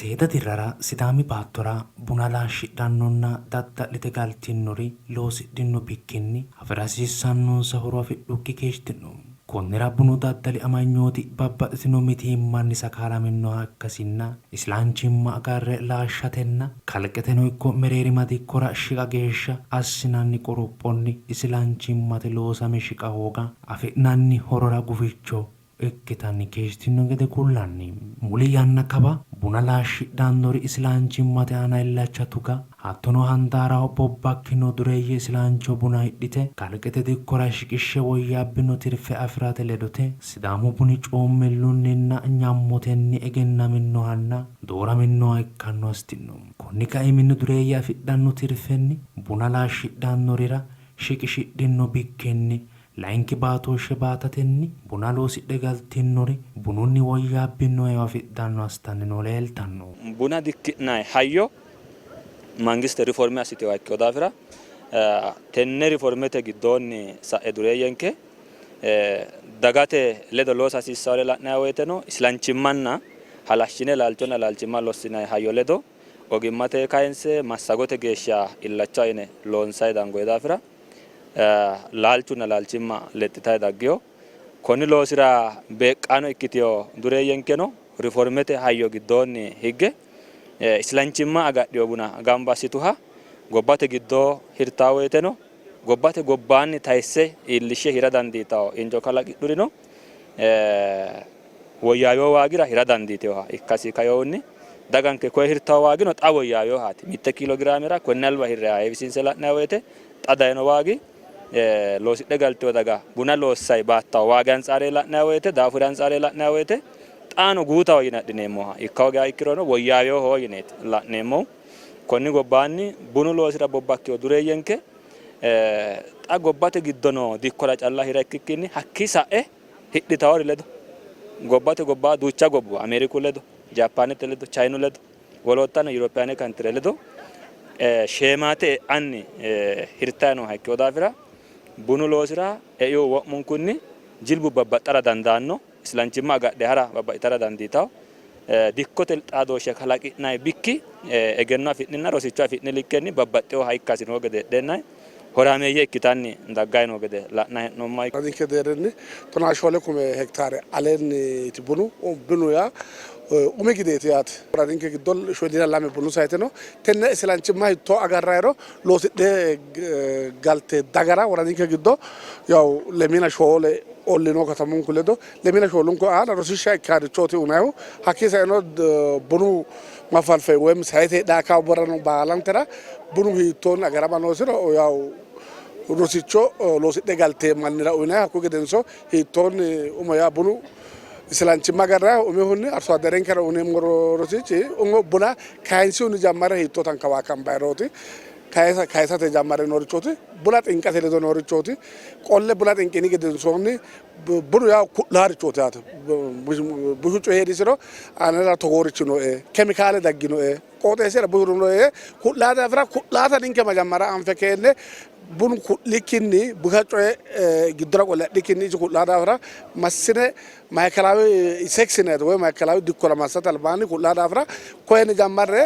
Seeda dirrara Sidaami baattora buna laashshidhannonna dadda'lite galtinnori loosidhinno bikkinni afi'ra hasiissannonsa horo afidhukki keeshshitino. Konnira bunu daddali amanyooti babbaxxitino mitiimmanni sakaalaminoha ikkasinna isilanchimma agarre laashshatenna kalqeteno ikko mereerima dikkora shiqa geeshsha assinanni qorophonni isilanchimmate loosame shiqa hooga afi'nanni horora guficho ikkitanni keeshshitino gede kullanni. Muli yanna kawa buna laashshidhannori isilanchimmate aana illacha tuga hattono handaaraho bobbakkino dureeyye isilancho buna hidhite kalqete dikkora shiqishshe woyyaabbino tirfe afi'rate ledote Sidaamu buni coommillunninna nyammotenni egennaminnohanna dooraminnoha ikkanno assitino. Konni kaiminni dureeyye afidhanno tirfenni buna laashshidhannorira shiqishidhinno bikkinni Layinki baatooshshe baatatenni buna loosidhe galtinnori bununni woyyaabbinno eo afidhanno assitannino leeltanno. Buna dikki'nanni hayyo mangiste riforme assitinoha ikkino daafira tenne riformete giddoonni sa'e dureeyyenke dagate ledo loosa hasiissannore la'nanni woyteno islanchimmanna halashshine laalchonna laalchimma lossinanni hayyo ledo ogimmate kayinse massagote geeshsha illacha uyine loonsanni dangoonni daafira laalchunna laalchimma lexxitanni daggino. Konni loosira beeqqaano ikkitino dureeyyenkeno riformete hayyo giddoonni higge islanchimma agadhino buna gamba assituha gobbate giddo hirtanno woyteno gobbate gobbaanni tayisse iillishshe hira dandiitanno injo kalaqidhurino woyyaawino waagira hira dandiitinoha ikkasi kainohunni daganke koye hirtanno waagino xa woyyaawinohaati. Mitte kiilo giraamera konni alba hirranniha heewisiinse la'nanni woyte xa dayino waagi loosidhe galtino daga buna loossay baattanno waagi antsaarenni la'nanni woyte daafuri antsaarenni la'nanni woyte xaano guutaho yine adhineemmoha ikka hoogiha ikkirono woyyaawinoho yineeti la'neemmohu. Konni gobbaanni bunu loosira bobbakkino dureeyyenke xa gobbate giddo noo dikkora calla hira ikkikkinni hakkii sa'e hidhitawori ledo gobbate gobba duucha gobbuwa Ameeriku ledo, Jaappaanete ledo, Chayinu ledo, woloottano Yuropiyaane kantire ledo sheemaate e'anni hirtanni nooha ikkino daafira bunu loosira eino wo'munkunni jilbu babbaxxara dandaanno, islanchimma agadhe hara babbaxxitara dandiitanno. Dikkote xaadooshshe kalaqi'nanni bikki egenno afi'ninna rosicho afi'ni likkenni babbaxxinoha ikkasi noo gede heedheenna horaameeyye ikkitanni dagganni noo gede la'nanni hee'noommo. Ninke deerrinni tonaa shoole kume hektaare aleenniiti bunu. Bunu yaa umi gideeti yaate. Woradinke giddo shoolina lame bunu sayite no. Tenne isilanchimma hiittoo agarrayiro loosidhe galte dagara woradinke giddo yawu lemina shoole olli no katamunku ledo lemina shoolunku aana rosiishsha ikkaarichooti unayihu. Hakkii saeno bunu mafalfe woyim sayite hidhaa kaawwarano baalantera bunu hiittoonni agarama noosiro yawu rosicho loosidhe galte mannira uyinayi. Hakkuyi gedenso hiittoonni umo yaa bunu isilanchimma agarrayihu umihunni arso adderenkera uyineemmo rosichi umo buna kayinsihunni jammare hiittoo tankawaakambayirooti kayisate jammare noorichooti buna xinqate ledo noorichooti qolle buna xinqini gedensoonni bunu yaa ku'laarichooti yaate bushu coyi heerisiro anera togoorichi nooe kemikaale dagginoe qooxeessira bushu nooe ku'laa daafira ku'laata ninke majammara anfe keenne bunu ku'likkinni busha coye giddora qolle adhikkinni isi ku'laa daafira massine maayikilaawi seksineeti woy maayikilaawi dikkora massate albaanni ku'laa daafira koyeni jammarre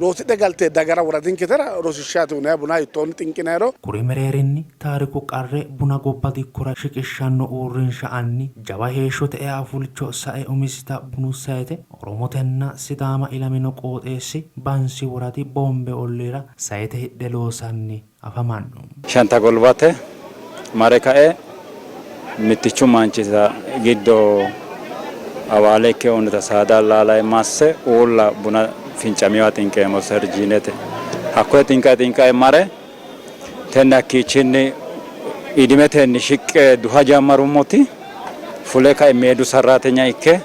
loosidhe galte dagara woradinketera rosishshaati unayi buna hiittoonni xinqinayiro. Kuri mereerinni Taariku Qarre buna gobba dikkora shiqishshanno uurrinsha anni jawa heeshshote eafulcho sae umisita bunu sayte Oromotenna Sidaama ilamino qooxeessi Bansi woradi Boombe olliira sayte hidhe loosanni afamanno. Shanta golbate mare kae mittichu manchita giddo awaale ikke unnita saada allaalae masse uulla buna fincamiwa xinqeemmo serjiinete. Hakkoye xinqae xinqae mare tenne hakkiichinni idimetenni shiqqe duha jammarummoti fule kae meedu sarraatenya ikke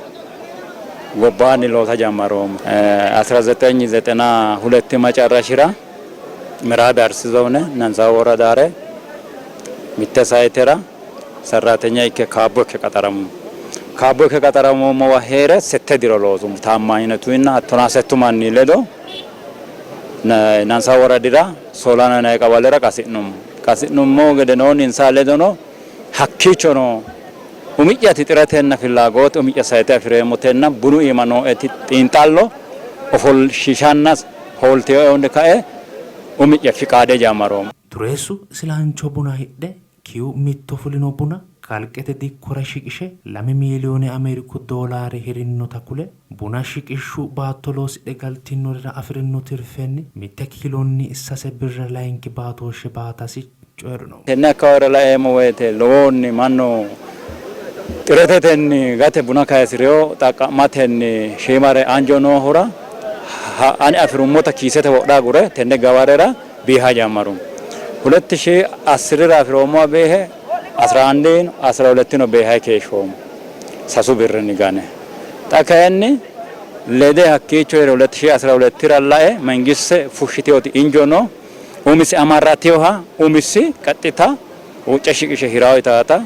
gobbaanni loosa jammaroommo. 1992 macarrashira Miraabi Arsi Zoone Nansa Woradaare mitte sayitera sarraatenya ikke kaabbo ikke qaxaramummo. Kaabbo ikke qaxaramoommowa hee're sette diro loosummo. Taammanyinetuyinna hattono settu manni ledo Nansa woradira Soolano yinanni qawalera qasi'nummo. Qasi'nummo gedenoonni insa ledono hakkiichono Umi'yati xiretenna fillaagote umi'ya sayite afi'reemmotenna bunu iima nooeti xiinxallo ofolshiishanna hooltinoehunni kae umi'ya fiqaade jammaroommo. Dureessu isilancho buna hidhe kiu mitto fulino buna kalqete dikkora shiqishe 2 miiliyoone Ameeriku doolaare hirinnota kule, buna shiqishshu baatto loosidhe galtinorira afi'rino tirfenni mitte kiilonni 3 birra layinki baatooshshe baatasi coyi'rino. Tenne akkawaawera laeemmo woyte lowohunni mannu xiretetenni gate buna kayisi'rino xaqqa'matenni shiimare anjo noohura ani afi'rummota kiisete wodha agure tenne gawarera beeha jammarummo. Huletti shii assirira afi'roommoha beehe asira andino asira hulettino beehayi keeshshoommo sasu birrinni gane. Xa kayinni lede hakkiicho hee're huletti shii asira hulettira lae mangiste fushshitinoti injo no. Umisi amarratinoha umisi qaxxita huucce shiqishe hirawo yitaata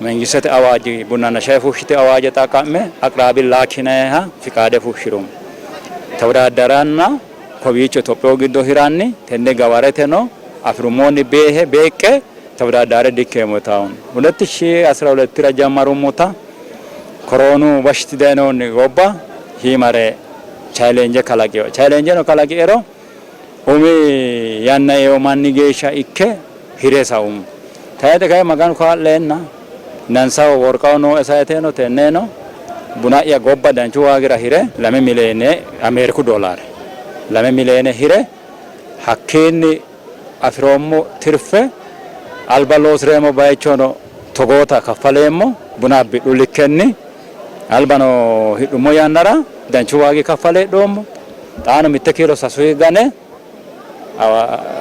mengistete awaaji bunanna shae fushshite awaaje xaqqa'me aqraabi laaki yinanniha fiqaade fushshi'rummo. Tewodaddaranna kowiicho Itophiyu giddo hiranni tenne gawareteno afi'rummohunni beehe beeqqe tewodadare dikkeemmo yitaahunni huletti shii asira hulettira jammarummota koroonu bashshiti dayinohunni gobba shiimare chayilenje kalaqino. Chayilenjeno kalaqiero Umi yanna eo manni geeshsha ikke hire saummo. Tayxe kayi Maganu kaa'leenna Nansaho worqaho nooe sayiteno tenneno buna'ya gobba danchu waagira hire 2 miliyoone Ameeriku doolaare 2 miliyoone hire hakkiinni afi'roommo tirfe alba loosi'reemmo bayichono togoota kaffaleemmo buna abbidhu likkenni albano hidhummo yannara danchu waagi kaffale hidhoommo. Xaano mitte kiilo sasu gane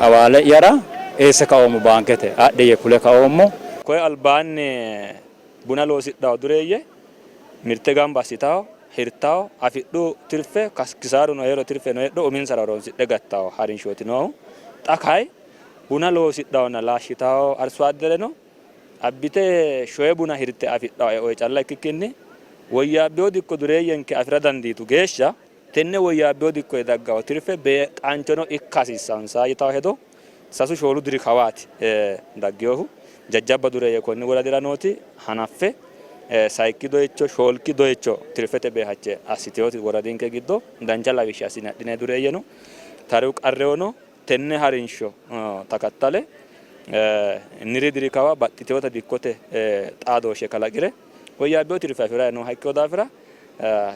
awaale'yara eesse kaoommo baankete adhe yee kule kaoommo. Koye albaanni buna loosidhanno dureeyye mirte gamba assitanno, hirtanno, afidhu tirfe kisaaruno hee'ro tirfeno heedho uminsara horonsidhe gattanno harinshooti noohu. Xa kayi buna loosidhannonna laashshitanno arsoaddereno abbite shoye buna hirte afidhanno eo calla ikkikkinni woyyaabbino dikko dureeyyenke afi'ra dandiitu geeshsha tenne woyyaabbino dikkoyi dagganno tirfe beeqqaanchono ikka hasiissansa yitanno hedo sasu shoolu diri kawaati dagginohu. Jajjabba dureeyye konni woradira nooti hanaffe sayikki doyicho shoolki doyicho tirfete beehache assitinoti woradinke giddo dancha lawishsha assine adhinanni dureeyye no. Tariu qarrewono tenne harinsho takattale niri diri kawa baxxitinota dikkote xaadooshshe kalaqire woyyaabbino tirfe afi'ranni nooha ikkino daafira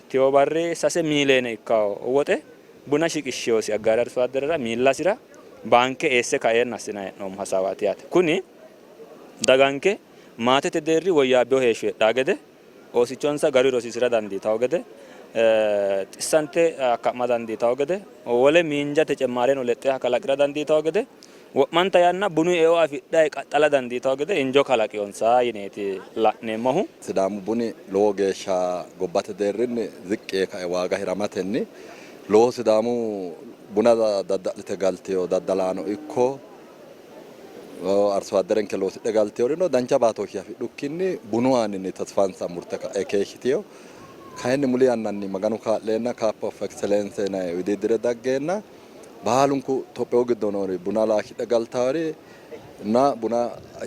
Tewo barri 3 miiliyeene ikkanno woxe buna shiqishshinosi Aggaari Arso Adderera miillasira baanke eesse kaeenna assinanni hee'noommo hasaawaati yaate. Kuni daganke maatete deerri woyyaabbino heeshsho heedhanno gede, oosichonsa garuyi rosiisi'ra dandiitanno gede, xissante akka'ma dandiitanno gede, wole miinjate cemmaareno lexxeha kalaqi'ra dandiitanno gede Wo'manta yanna bunu eo afidhanni qaxxala dandiitanno gede injo kalaqinonsa yineeti la'neemmohu. Sidaamu buni lowo geeshsha gobbate deerrinni ziqqi yee kae waaga hiramatenni lowo Sidaamu buna dadda'lite galtino daddalaano ikko arsoadderenke loosidhe galtinorino dancha baatooshshe afidhukkinni bunu aaninni tasfansa murte ka'e keeshshitino. Kayinni muli yannanni Maganu kaa'leenna Cup of Excellence yinanni widiidire daggeenna Baalunku Tophiyu giddo noori buna laashshidhe galtawori na buna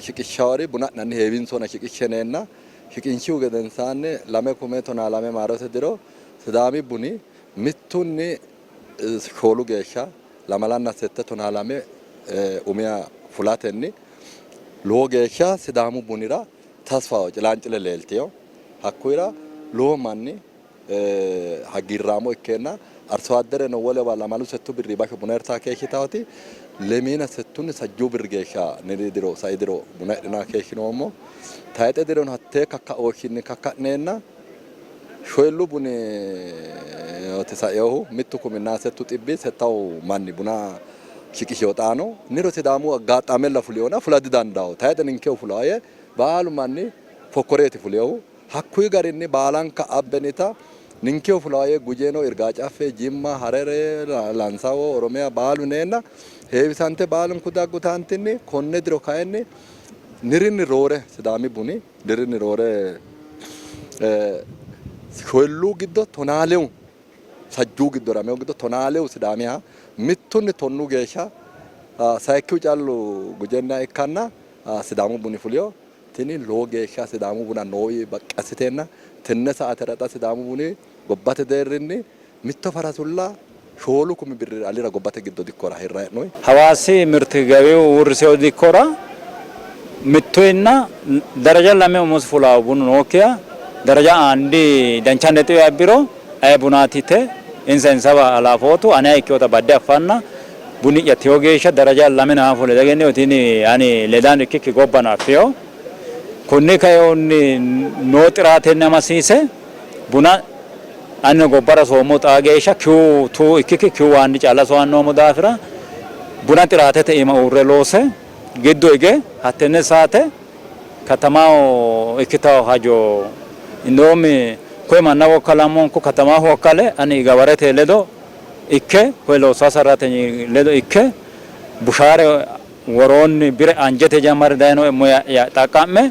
shiqishshawori buna adhinanni heewinsona shiqishshe yineenna shiqinshihu gedensaanni 2012 maarote diro Sidaami buni mittunni shoolu geeshsha lamalanna sette tonaa lame umiha fulatenni lowo geeshsha Sidaamu bunira tasfaho cilaancile leeltino. Hakkuyira lowo manni hagiirraamo ikkeenna arsoaddereno wolewa lamalu settu birri basho buna hirtaa keeshshitaoti lemiina settunni sajjuu birri geeshsha niri diro sai diro buna hidhinaa keeshshinoommo. Tayixe dirono hattee kakkaooshshinni kakka'neenna shoyillu buni sainohu mittu kuminna settu xibbi settawu manni buna shiqishino xaano niro Sidaamu aggaaxaamella fulihona fula didandawo tayixe ninkehu fulawo yee baalu manni fokkoreeti fulinohu. Hakkuyi garinni baalanka abbenita ninkehu fulawo yee Gujeno, Irgaacaffe, Jimma, Harere, Lansawo, Oromiya baalu yineenna heewisante baalunku daggu taantinni konne diro kayinni nirinni roore Sidaami buni dirinni roore shoyilluu giddo tonaalewu sajjuu giddo lamewu giddo tonaalewu Sidaamiha mittunni tonnu geeshsha sayikkihu callu Gujenna ikkanna Sidaamu buni fulino. Tini lowo geeshsha Sidaamu buna noowi baqqi assiteenna tenne saatera xa Sidaamu buni gobbate deerrinni mitto farasulla 4 kumi birri alira gobbate giddo dikkora hirranni hee'noonni. Hawaasi mirte gawiyu uurrisewo dikkora mittoyinna daraja lame umosi fulaahu bunu nookkiha daraja aandi dancha nexiwe abbiro aye bunaati yite insa insawa halaafootu aneha ikkinota badde affanna buni'ya tewo geeshsha daraja lame nafa fule diegennino tini ani ledano ikkikki gobbano affino konni kainohunni noo xiraatenni amasiise buna anino gobbara soommo xaa geeshsha Q two ikkikki Q one calla sowanni noommo daafira buna xiraatete iima uurre loose giddo hige hattenne saate katamaho ikkitawo hajo indoomi koye manna wokkalammonku katamaho wokkale ani gawarete ledo ikke koye loossaa sarratenyi ledo ikke bushaare woroonni bire anjete jammare dayino moya'ya xaqqa'me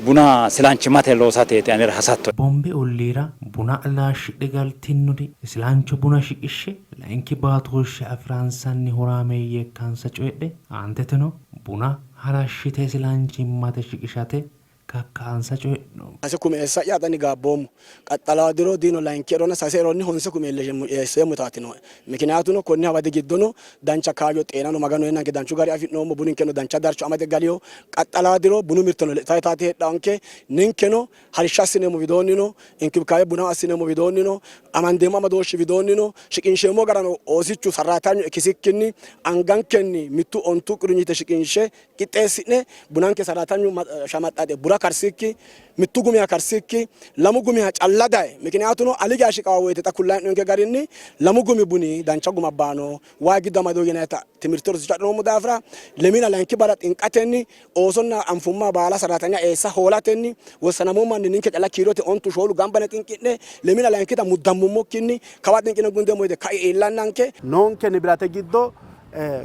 buna silanchimmate loosateeti anera hasatto. Bombe olliira buna laashshidhe galtinnori isilancho buna shiqishshe layinki baatooshshe afi'ransanni horaameeyye ikkansa coyidhe, aanteteno buna halashshite isilanchimmate shiqishate kakkaansa coyidhino. Sase kume eessa'ya xa digaabboommo. Qaxxalawa diro diino layinki eronna sase eronni honse kume eesseemmo yitaati nooe. Mikiniyaatuno konni hawadi giddono dancha kaayyo xeenano Maganu eennanke danchu gari afi'noommo. Buninkeno dancha darcho amade galino. Qaxxalawa diro bunu mirteno lexxitawo yitaati heedhawonke. Ninkeno harishsha assineemmo widoonnino, inkibikaabe bunaho assineemmo widoonnino, amandeemmo amadooshshi widoonnino, shiqinsheemmo garano oosichu sarraatanyu ikkisikkinni angankenni mittu ontu qirunyite shiqinshe qixxeessi'ne bunanke sarratanyu shamaxxaxe bura karsikki mittu gumiha karsikki lamu gumiha calla daye mikiniyaatuno ali geya shiqawa woyte xa kullayi hee'noonke garinni lamu gumi buni dancha guma abbaano wayi giddo amado yinayita timirte rosicho adhinoommo daafira lemina layinki barra xinqatenni oosonna anfumma baala sarratanya eessa hoolatenni wossanammo manni ninke calla kiirote ontu shoolu gamba yine xinqi'ne lemina layinkita muddammummokkinni kawa xinqine gundeemmo yite kai iillannanke Noonke nibirate giddo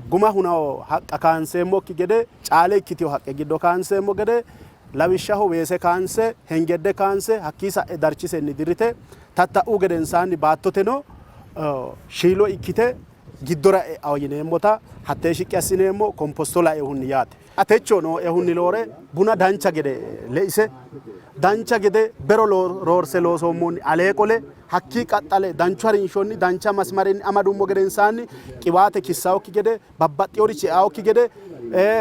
guma hunanno haqqa kaanseemmokki gede caale ikkitino haqqe giddo kaanseemmo gede lawishshaho weese kaanse hengedde kaanse hakkii sa'e darchisenni dirrite tatta'u gedensaanni baattoteno shiilo ikkite giddora e'ao yineemmota hattee shiqqi assineemmo komposto lainohunni yaate. Techo nooehunni roore buna dancha gede leise dancha gede bero roorse loosoommonni alee qole hakkii qaxxale danchu harinshonni dancha masmarenni amadummo gedensaanni qiwaate kissaokki gede babbaxxinorichi eaokki gede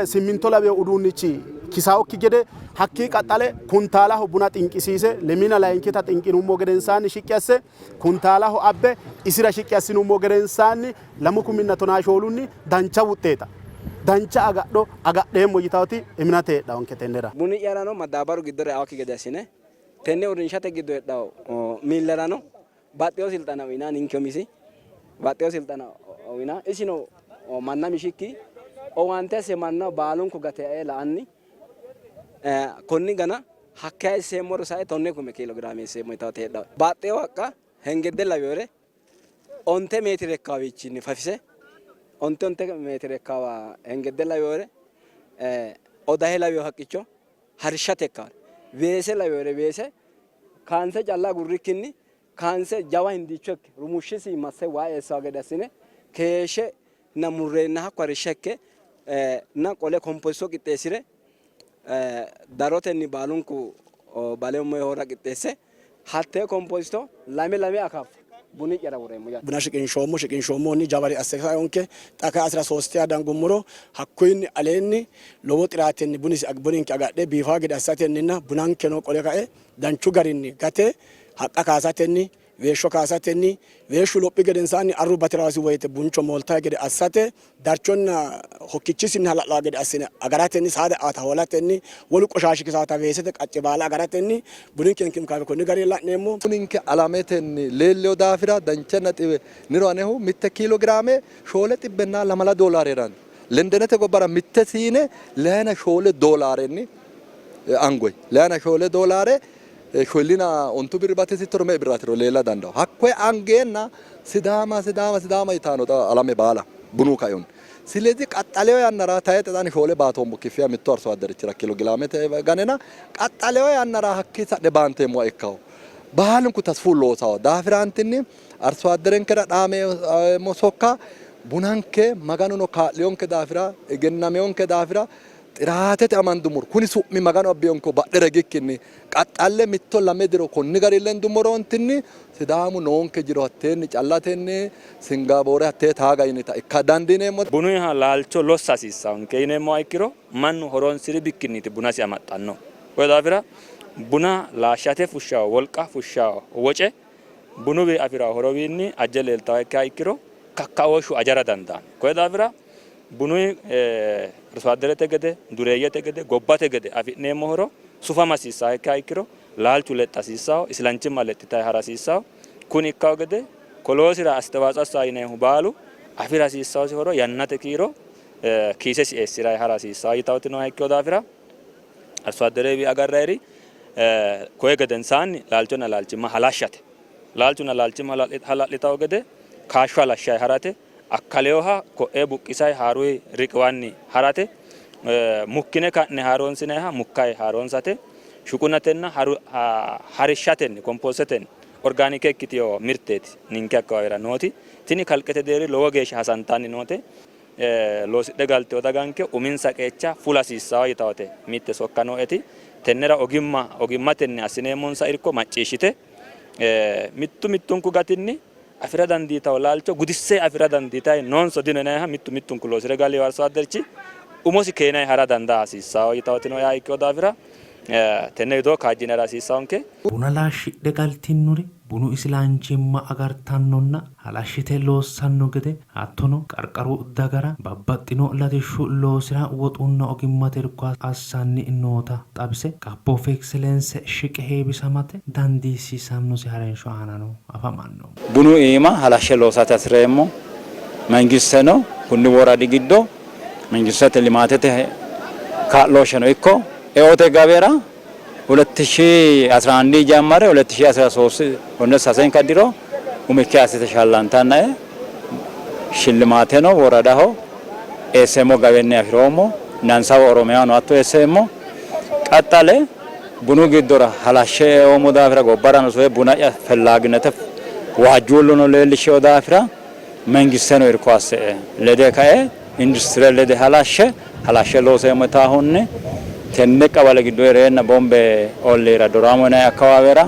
simminto laweyo uduunnichi kisaokki gede hakkii qaxxale kuntaalaho buna xinqisiise lemina layinkita xinqinummo gedensaanni shiqqi asse kuntaalaho abbe isira shiqqi assinummo gedensaanni lamu kuminna tonaa shoolunni dancha wuxxeeta dancha agadho agadheemmo yitawoti eminate heedhawonke tennera. Buni'yarano madaabaru giddora eaokki gede assine tenne uurrinshate giddo heedhawo miillarano baxxewo silxana uyinanni ninke umisi baxxewo silxana uyinanni isino manna mishikki owaante asse manna baalunku gate e la''anni konni gana hakka eesseemmoro sae tonne kume kiilogiraame eesseemmo yitawoti heedhawo. Baxxewo haqqa hengedde lawiyore onte meetire ikkawiichinni fafise onte onte meetire ikkawa hengedde lawiyore odahe lawiyo haqqicho harishshate ikkawore weese lawiyore weese kaanse calla agurrikkinni kaanse jawa hindiicho ikke rumushshisi masse waa eessawo gede assine keeshshe na murreenna hakko harishsha ikke na qole komposto qixxeessire darotenni baalunku bale hora qixxeesse hattee komposto lame lame akaafa buni'yara woreemmo yaate. Buna shiqinshoommo shiqinshoommohunni jaware asse kaonke xa kay asira sooste dangummoro hakkuyinni aleenni lowo xiraatenni bunisi buninke agadhe biifaa gede assatenninna bunankeno qole kae danchu garinni gate haqqa kaasatenni weeshsho kaasatenni weeshshu lophi gedensaanni arru bati'raasi woyte buncho mooltayi gede assate darchonna hokkichisinni hala'lawo gede assine agaratenni saada aata hoolatenni wolu qoshaashi kisaata weesete qacce baala agaratenni buninke inkibikaabe konni garinni la'neemmo. Buninke alametenni leellino daafira dancha naxiwe niro anehu mitte kiilogiraame shoole xibbenna lamala doolaareranni Lendenete gobbara mitte siine leyina shoole doolaarenni angoyi leyina shoole doolaare shollina ontu birri batisittoro me''e birraatiro leella dandawo. Hakkoye angeenna Sidaama Sidaama Sidaama yitanno xa alame baala bunu kaihunni. Silezi qaxxaleyo yannara tayixe xa ani shoole baatoommo kiffiya mittu arso adderichira kilogilaamete ganena qaxxaleyo yannara hakkii sa'ne baanteemmoha ikkawo. Baalunku tasfu loosawo daafiraantinni arso adderenkera dhaameemmo sokka bunanke Maganuno kaa'liyonke daafira egennameyonke daafira Xiraatete amandummoro kuni su'mi Maganu abbiyonko badhera higikkinni qaxxalle mitto lame diro konni garinni lendummoroontinni Sidaamu noonke jiro hatteenni callatenni Singapoore hattee taaga yinita ikka dandiineemmo. Bununniha laalcho lossa hasiissannonke yineemmoha ikkiro mannu horonsi'ri bikkinniiti bunasi amaxxannohu. Konni daafira buna laashshate fushshawo wolqa, fushshawo woce bunuwi afi'rawo horowiinni ajje leeltawo ikkiha ikkiro kakkaooshshu ajara dandaanno. Konni daafira bunu arsoadderete gede, dureeyyete gede, gobbate gede afi'neemmo horo sufama hasiissannoha ikkiha ikkiro laalchu lexxa hasiissanno, isilanchimma lexxitanni ha'ra hasiissanno. Kuni ikkanno gede koloosira astewaatsio assanno yinannihu baalu afi'ra hasiissannosi horo yannate kiiro kiisesi eessi'ranni ha'ra hasiissanno yitannoti nooha ikkino daafira arsoadderewi agarranniri koye gedensaanni laalchonna laalchimma halashshate. Laalchunna laalchimma hala'litanno gede kaashsho halashshanni ha'rate. Akkaleyoha ko'ee buqqisay haaruy riqiwanni ha'rate, mukkine ka'ne haaroonsinayha mukkay haaroonsate, shuqunatenna harishshatenni, kompostetenni, orgaanike ikkitino mirteeti ninke akkawaawera nooti. Tini kalqete deerri lowo geeshsha hasantanni noote. Loosidhe galtino daganke uminsa qeecha fula hasiissanno yitawote mitte sokka nooeti. Tennera ogimma ogimmatenni assineemmonsa irko macciishshite mittu mittunku gatinni afi'ra dandiitanno laalcho gudisse afi'ra dandiitanni noonso dino yinanniha mittu mittunku loosi're galino arso adderchi umosi keenanni ha'ra dandaa hasiissanno yitannoti noo yaa ikkino daafira tenne widoo kaajjine ha'ra hasiissannonke. Buna laashshidhe galtinnori bunu isilanchimma agartannonna halashshite loossanno gede hattono qarqaru dagara babbaxxino latishshu loosira woxunna ogimmate irko assanni noota xawise, Cup of Excellence shiqe heewisamate dandiissiissannosi harinsho aanano afamanno. Bunu iima halashshe loosate hasi'reemmo. Mangisteno kunni woradi giddo mangistete limaatete kaa'looshsheno ikko eote gawera 2011 jammare 2013 konne sasenka diro umikki assite shallantannae shillimaateno woradaho eesseemmo gawenni afi'roommo. Nansawa Oromiyahono hatto eesseemmo. Qaxxale bunu giddora halashshe eoommo daafira gobbarano soye buna'ya fellaaginete waajjuulluno leellishshino daafira mangisteno irko asse''e lede kae industire lede halashshe halashshe looseemmo yitaahunni tenne qawale giddo hee'reenna Bombe olliira Doraamo yinanni akkawaawera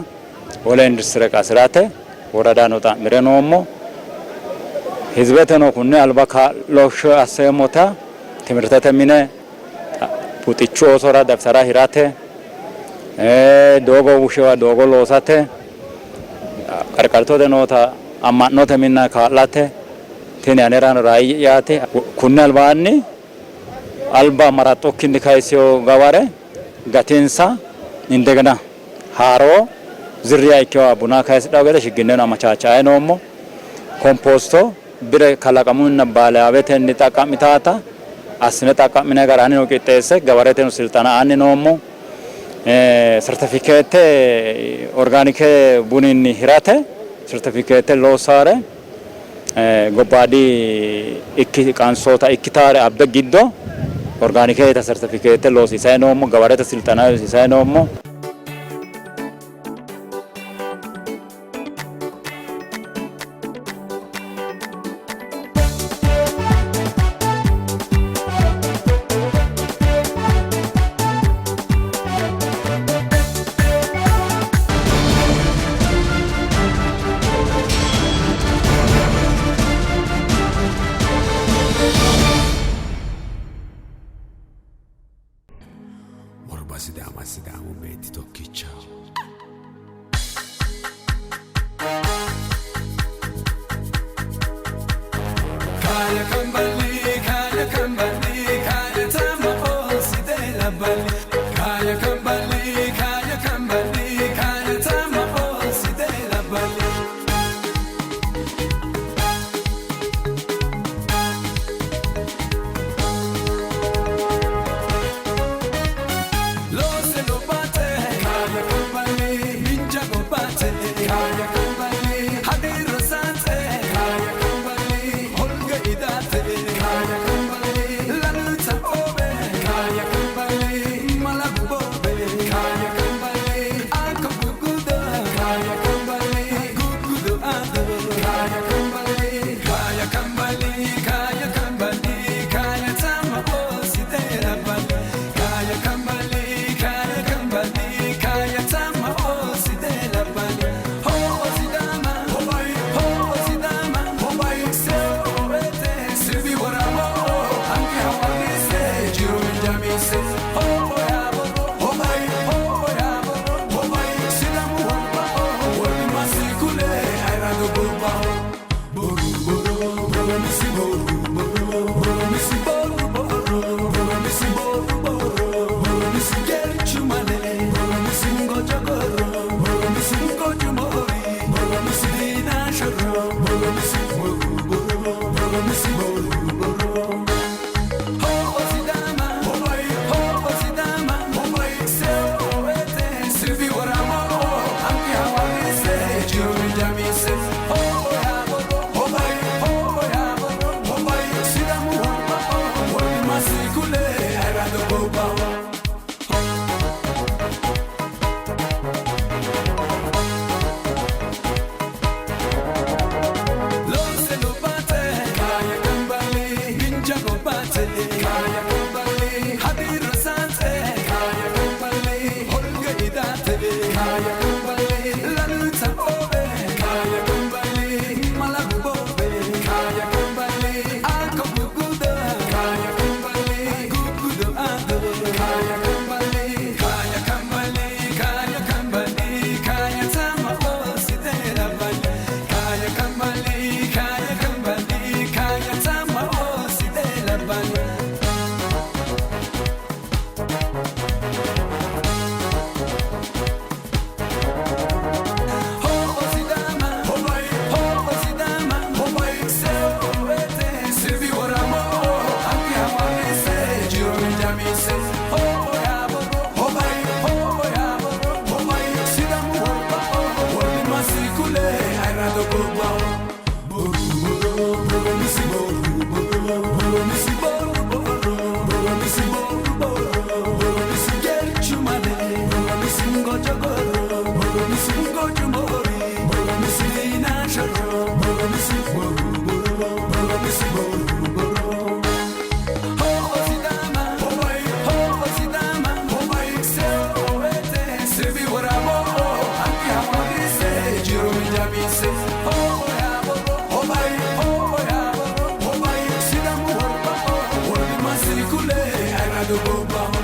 wole industire qasi'rate woradano xa'mi're noommo. Hizibeteno kunni alba kaa'looshshe asseemmota timirtete mine buxichu oosora daftara hirate, doogo bushewa doogo loosate, qarqartote noota amma'note minna kaa'late tini anerano raayye'yaati. Kunni albaanni alba maraxxukkinni kayissino gaware gatinsa indegena haaroo zirriya ikkinoha buna kayisidhanno gede shigginneno amachaachaae noommo. Kompoosto bire kalaqamunna baalaawetenni xaqqa'mitaata assine xaqqa'minanni gara anino qixxeesse gawareteno silxana aanni noommo. Sertefikeette orgaanike buninni hirate sertefikeette loossaare gobbaadi ikki qansoota ikkitaare abbe giddo orgaaniketa sertefikeette loosiisayi noommo, gawarete silxana loosiisayi noommo. Worba Sidaama Sidaamu beetti tokkichaho. Go.